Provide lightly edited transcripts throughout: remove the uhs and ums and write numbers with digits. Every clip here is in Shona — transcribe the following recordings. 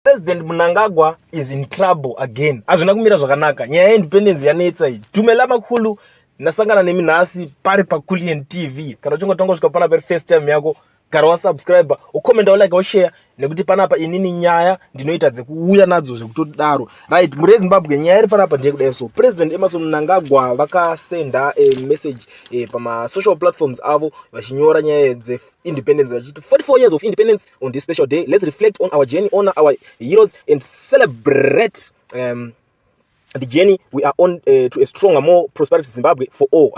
President Mnangagwa is in trouble again. Hazvina kumira zvakanaka. Nyaya yeindependence yanetsa iyi. Dumela makhulu, ndasangana nemi nhasi pari paCulian TV. Kana uchinge watanga kusvika panapa iri first time yako, gara wasubscribe, ucomment, ulike, ushare nekuti panapa inini nyaya ndinoita dzekuuya nadzo zvekutodaro. Right, muri Zimbabwe, nyaya iri panapa ndeyekudai so. President Emmerson Mnangagwa vakasenda a message pama social platforms avo vachinyora nyaya dze independence vachiti, "44 years of independence. On this special day, let's reflect on our journey, honor our heroes and celebrate the journey we are on to a stronger, more prosperous Zimbabwe for all.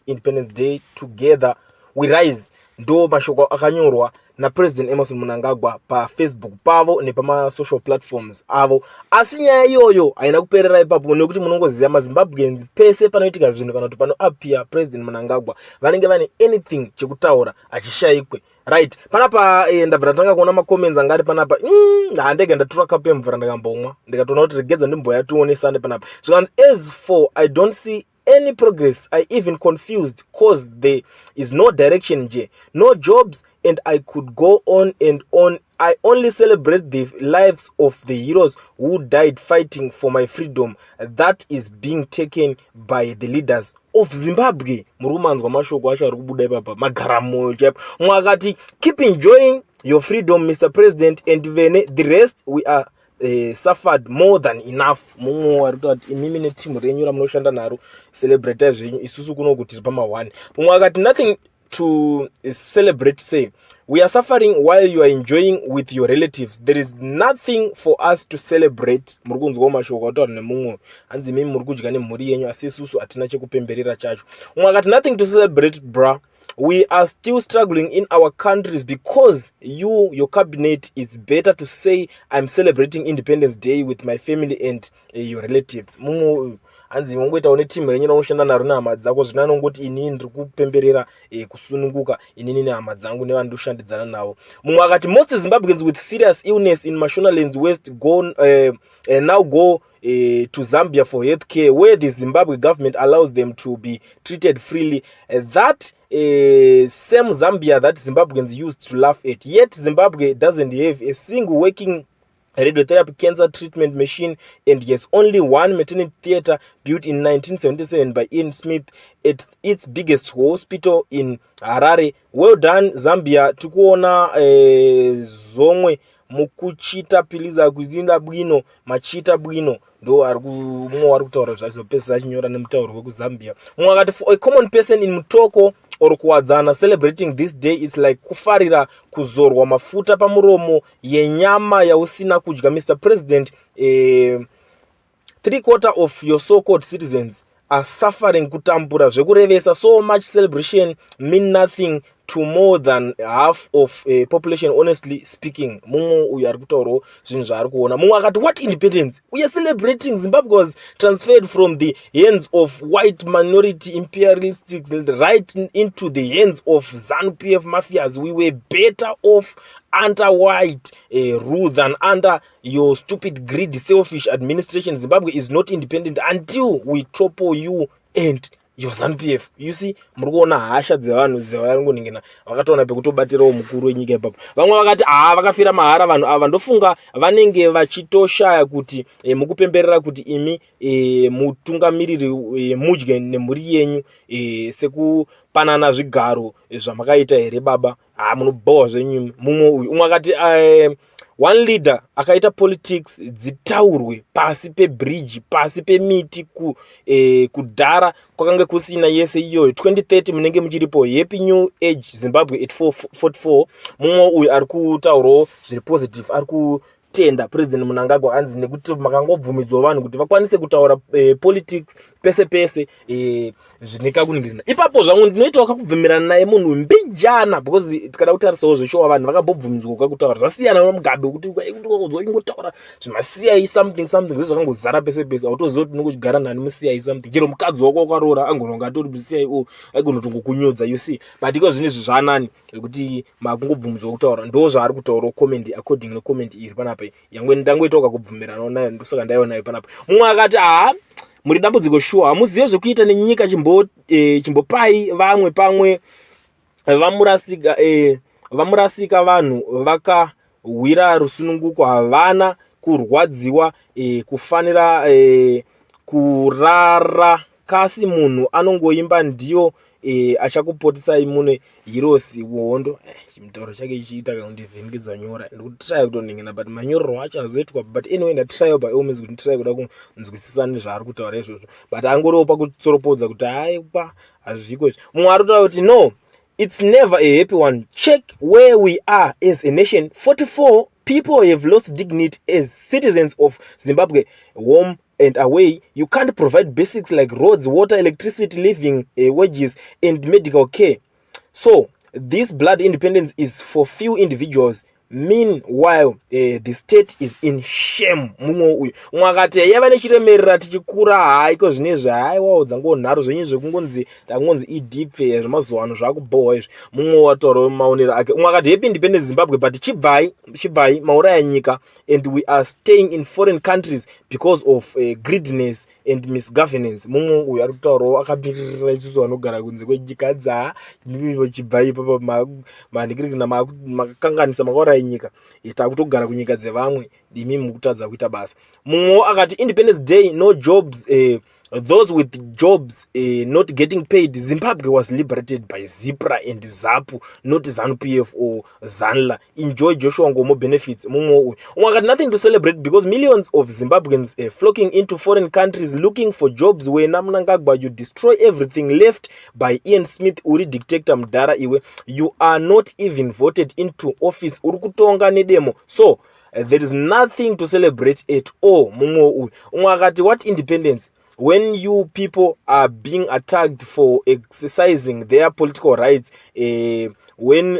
#IndependenceDay. Together we rise." Ndo mashoko akanyorwa naPresident Emmerson Mnangagwa paFacebook pavo nepamasocial platforms avo. Asi nyaya iyoyo haina kuperera ipapo, nekuti munongoziva maZimbabweans, pese panoitika zvinhu kana kuti panoappear President Mnangagwa, vanenge vane anything chekutaura, hachishayikwe. Right, panapa ndabva ndatanga kuona macomments anga ari panapa. Handege ndatora kapu yemvura, ndikambomwa, ndikatoona kuti regedza ndimboya tionesane panapa. Zvikanzi, "As for I don't see any progress. I even confused 'cause there is no direction nje, no jobs, and I could go on and on. I only celebrate the lives of the heroes who died fighting for my freedom that is being taken by the leaders of Zimbabwe." Muri kumanzwa mashoko acho ari kubuda ipapa, magaramoyo chaipo. Mumwe akati, "Keep enjoying your freedom, Mr President, and vene the rest. We are suffered more than enough." Mumwe ari kutoti, "Imimi netimu renyu ramunoshanda naro, celebratai zvenyu, isusu kuno tiri pama1." Mumwe akati, "Nothing to celebrate. Say we are suffering while you are enjoying with your relatives. There is nothing for us to celebrate." Muri kunzwawo mashoko ataura nemumwe, hanzi, "Imimi muri kudya nemhuri yenyu, asi isusu hatina chekupemberera chacho." Mumwe akati, "Nothing to celebrate, bra. We are still struggling in our countries because you, your cabinet. It's better to say I'm celebrating Independence Day with my family and your relatives." Mumwe uyu hanzi, "Ungoitawo netimu renyu raunoshanda naro nehama dzako zvino anongoti inini ndiri kupemberera kusununguka inini nehama dzangu nevandoshandidzana navo." Mumwe akati, "Most Zimbabweans with serious illness in Mashonaland West go now go to Zambia for health care, where the Zimbabwe government allows them to be treated freely. That same Zambia that Zimbabweans used to laugh at. Yet Zimbabwe doesn't have a single working radiotherapy cancer treatment machine and has only one maternity theatre built in 1977 by Ian Smith at its biggest hospital in Harare. Well done, Zambia. Tikuona zomwe mukuchita piliza kuzinda bwino, machita bwino." Ndo ari mumwe wari kutaura zvazopedzisa achinyora nemutauro wekuZambia. Mumwe akati, "For a common person in Mutoko or Kuwadzana, celebrating this day is like kufarira kuzorwa mafuta pamuromo yenyama yausina kudya. Mr President, three quarter of your so called citizens are suffering, kutambura zvekurevesa. So much celebration mean nothing to more than half of population, honestly speaking." Mumwe uyu ari kutaurawo zvinhu zvaari kuona. Mumwe akati, "What independence we are celebrating? Zimbabwe was transferred from the hands of white minority imperialistics right into the hands of ZANU PF mafias. We were better off under white rule than under your stupid, greedy, selfish administration. Zimbabwe is not independent until we topple you and your ZANU PF." You see, muri kuona hasha dzevanhu dzevaringoningina, vakatoona pekutobatirawo mukuru wenyika ipapo. Vamwe vakati, "Haa, vakafira mahara vanhu ava. Ndofunga vanenge vachitoshaya kuti mukupemberera kuti imi mutungamiriri mudye nemhuri yenyu sekupanana zvigaro zvamakaita here baba? Ha, munobhohwa zvenyu." Mumwe uyu, umwe akati, "One leader akaita politics dzitaurwe pasi pebridge, pasi pemiti. Kudhara kwakanga kusina yese iyoyo. 2030 munenge muchiripo. Happy new age Zimbabwe at 44." Mumwe uyu ari kutaurawo zviri positive, ari kutenda President Mnangagwa, anzi nekuti makangobvumidzwa vanhu kuti vakwanise kutaura politics pese pese zvine kakuningirina ipapo. Zvangu ndinoitawo kakubvumirana naye munhu mbijana, because tikada kutarisawo zveshowa, vanhu vakambobvumidzwa kakutaura zvasiyana naMugabe, kuti ingotaura zvemaCI something something zve zvakangozara pese pese. Hautoziva kuti unongochigara nani muCI something. Chero mukadzi wako wakaroora angononga atori muCIO, aigonotongokunyodza, you see. But iko zvino izvi zvanani zvekuti makungobvumidzwa kutaura. Ndo zvaari kutaurawo, comment according necomment iri panapa yangwe ndangoitawo kakubvumiranawo nayo, ndosaka ndaionayo panapa. Mumwe akati, "Haa, muri dambudziko shuwa, hamuzive zvekuita nenyika. Chimbopai vamwe pamwe vamurasika, vamurasika. Vanhu vakahwira rusununguko havana Kurwadziwa kufanira kurara kasi munhu anongoimba ndiyo achakupotisai mune hirosi hondo. Chimutauro chake chichiita kundivhiringidza nyora, ndikutraya kutonhengena, but manyorero acho azoitwa. But anyway, ndatraya by all means kuti nditry kuda kunzwisisa nezvaari kutaura izvozvo, but angoriwo pakutsoropodza kuti aiwa, hazviko izvi. Mumwe ari kutaura kuti, "No, it's never a happy one. Check where we are as a nation. 44 people have lost dignity as citizens of Zimbabwe, home and away. You can't provide basics like roads, water, electricity, living wages and medical care. So this blood independence is for few individuals. Meanwhile, the state is in shame." Mumwe uyu, mumwe akati, "Yaiva nechiremerera tichikura, haiko zvinezvi. Haiwawo, dzangonharo zvenyu zvekungonzi takungonzi idipfe zvemazuva ano, zvakubhohwa izvi." Mumwe wataurawo maonero ake. Umwe akati, "Happy independence, Zimbabwe, but chibvai, chibvai mauraya nyika and we are staying in foreign countries because of greediness and misgovernance." Mumwe uyu ari kutaurawo akamiririra isusu vanogara kunze kwenyika dza chibvai ipapa mandikirikina, makakanganisa, makauraya nyika, takutogara kunyika dzevamwe, imi mukutadza kuita basa. Mumwewo akati, "Independence Day, no jobs, those with jobs not getting paid. Zimbabwe was liberated by ZIPRA and ZAPU, not ZANU PF or ZANLA. Enjoy Joshua Nkomo benefits." Mumwe uyu, umwe akati, "Nothing to celebrate because millions of Zimbabweans flocking into foreign countries looking for jobs. Wena Mnangagwa, you destroy everything left by Ian Smith. Uri dictator mudhara iwe. You are not even voted into office, uri kutonga nedemo. So there is nothing to celebrate at all." Mumwe uyu, umwe akati, "What independence when you people are being attacked for exercising their political rights, when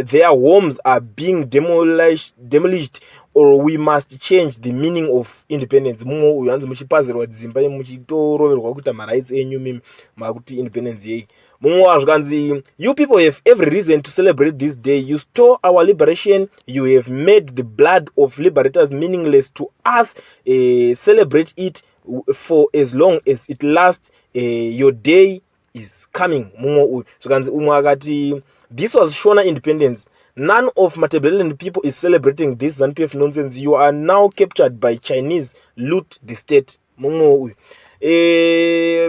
their homes are being demolished? Or we must change the meaning of independence?" Mumwe uyu hanzi, "Muchipazirwa dzimba, muchitoroverwa kuita marights enyu, mimi makuti independence yei?" Mumwe wazvikanzi, "You people have every reason to celebrate this day. You stole our liberation. You have made the blood of liberators meaningless to us. Celebrate it for as long as it lasts. Your day is coming." Mumwe uyu zvikanzi, umwe akati, "This was Shona independence. None of Matabeleland people is celebrating this ZANU PF nonsense. You are now captured by Chinese. Loot the state." Mumwe uyu.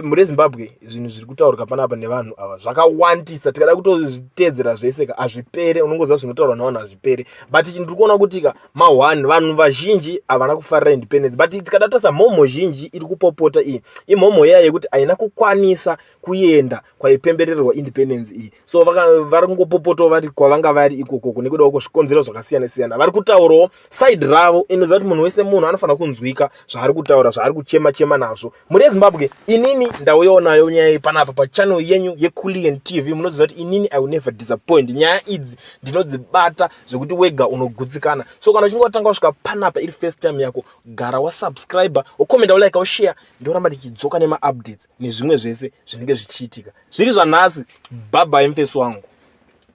Mhuri yeZimbabwe, zvinhu zviri kutaurika panapa nevanhu ava zvakawandisa. Tikada kutozviteedzera zvese ka, hazvipere. Unongoziva zvinotaurwa navanhu hazvipere, but ndiri kuona kuti ka ma1 vanhu vazhinji havana kufarira independence. But tikada kutarisa, mhomho zhinji iri kupopota iyi imhomho iya yekuti haina kukwanisa kuenda kwaipembererwa independence iyi. So vari kungopopotawo vari kwavanga vari ikoko nekudawo kwezvikonzero zvakasiyana siyana. Vari kutaurawo side ravo. Inoziva kuti munhu wese munhu anofanira kunzwika zvaari kutaura, zvaari kuchema chema nazvo. Mhuri yeZimbabwe, inini ndauyawo nayo nyaya iyi panapa pachannel yenyu yeCulian TV. Munoziva kuti inini I will never disappoint. Nyaya idzi ndinodzibata zvekuti wega unogutsikana. So kana uchinge watanga kusvika panapa iri first time yako, gara wasubscribe, wokomenda, wolike, woshare. Ndoramba ndichidzoka nemaupdates nezvimwe zvese zvinenge zvichiitika. Zviri zvanhasi, bye bye, mufesi wangu.